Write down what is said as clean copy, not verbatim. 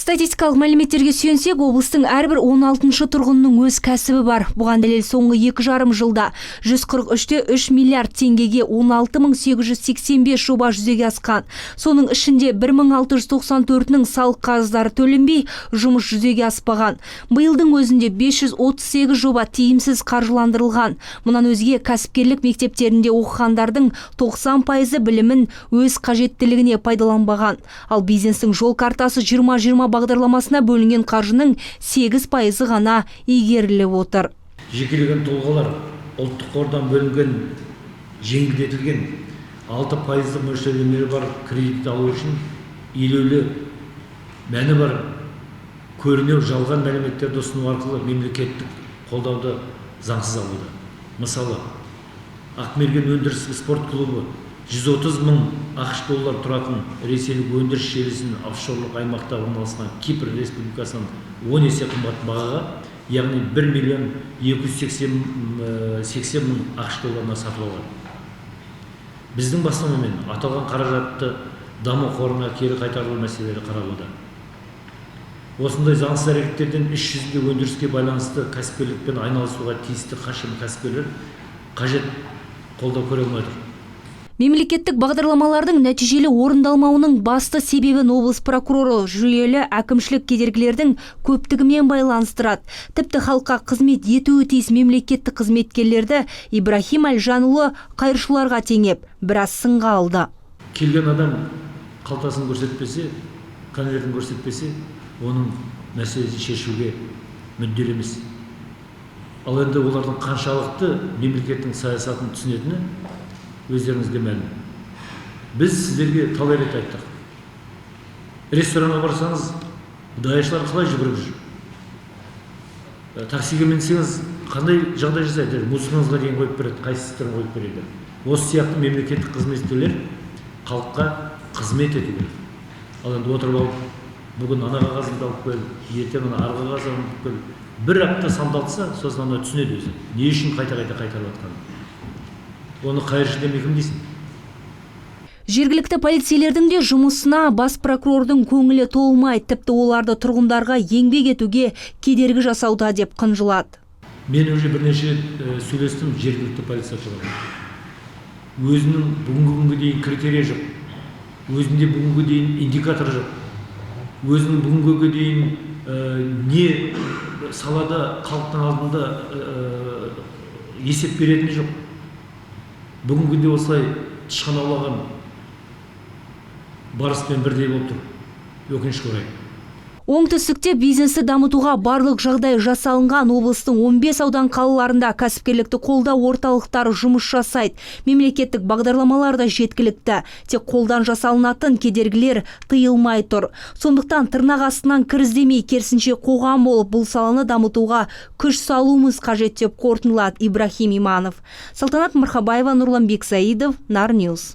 Статистикалық мәліметтерге сүйенсек, облыстың әрбір 16-шы тұрғынының өз кәсібі бар. Бұған дәлел соңғы 2,5 жылда 143,3 миллиард теңгеге 16 885 жоба жүзеге асқан. Соның ішінде 1694-нің салық қарыздары төленбей, жұмыс жүзеге аспаған. Биылдың өзінде 538 жоба тиімсіз қаржыландырылған. Мұнан өзге кәсіпкерлік мектептерінде оқығандардың 90%-ы білімін өз қажеттілігіне пайдаланбаған. Ал «Бизнестің жол картасы 2020» бағдарламасына бөлінген қаржының 8%-ы ғана игеріліп отыр. Жекелеген тұлғалар Ұлттық қордан бөлінген жеңілдетілген 6%-дық мөлшерлемелері бар кредит алу үшін елеулі мәні бар көрінеу жалған мәліметтерді ұсыну арқылы мемлекеттік қолдауды заңсыз алуда. Мысалы, «Ақмерген» өндірістік спорт клубы 130 мың АҚШ доллар тұратын ресейлік өндіріс желісін офшорлық аймақта орналасқан Кипр Республикасынан 10 есе қымбат бағаға, яғни 1 миллион 280 мың АҚШ долларына сатып алған. Біздің бастамамен аталған қаражатты Даму қорына кері қайтарылу мәселелері қаралуда. Осындай заңсыз әрекеттерден іс жүзінде өндіріске байланысты кәсіпкерлікпен айналысуға тиісті қаншама кәсіпкерлер қажет қолдау көре алмай отыр. Мемлекеттік бағдарламалардың нәтижелі орындалмауының басты себебін облыс прокуроры жүйелі әкімшілік кедергілердің көптігімен байланыстырады. Тіпті халыққа қызмет етуі тиіс мемлекеттік қызметкерлерді Ибрахим Әлжанұлы қайыршыларға теңеп, біраз сынға алды. Келген адам қалтасын көрсетпесе, конвертін көрсетпесе, оның мәселесін шешуге мүдделі емес. Ал енді олардың қаншалықты мемлекеттің саясатын түсінетіні өздеріңізге мәлім. Біз сіздерге талай рет айттық: ресторанға барсаңыз, даяшылар қалай жүгіріп жүр, таксиге мінсеңіз, қандай жағдай жасайды, музыкаңызға дейін қойып береді, қайсыстарын қойып береді. Осы сияқты мемлекеттік қызметкерлер халыққа қызмет ету керек. Ал енді отырып алып, бүгін ана қағазыңды алып кел, ертең ана арғы қағазыңды алып кел, бір апта сандалтса, сосын ана түсінеді өзі не үшін қайта қайта қайтарып жатқанын. Оны қайыршы демей кім дейсің? Жергілікті полицейлердің де жұмысына бас прокурордың көңілі толмайды. Тіпті оларды тұрғындарға еңбек етуге кедергі жасауда деп қынжылады. Мен уже бірнеше рет сөйлестім жергілікті полиция туралы. Өзінің бүгінгі күнге дейін критерий жоқ, өзінде бүгінгі дейін индикатор жоқ, өзінің бүгінгі дейін не салада халықтың алдында есеп беретіні жоқ. Бүгінгі күнде осылай тышқан аулаған барыспен бірдей болып тұр, өкінішке орай. Оңтүстікте бизнесті дамытуға барлық жағдай жасалынған. Облыстың 15 аудан қалаларында кәсіпкерлікті қолдау орталықтары жұмыс жасайды. Мемлекеттік бағдарламалар да жеткілікті. Тек қолдан жасалынатын кедергілер тыйылмай тұр. Сондықтан тырнақ астынан кір іздемей, керісінше қоғам болып бұл саланы дамытуға күш салуымыз қажет деп қорытындылады Ибрахим Иманов. Салтанат Мырхабаева, Нұрланбек Саидов, Нар Ньюс.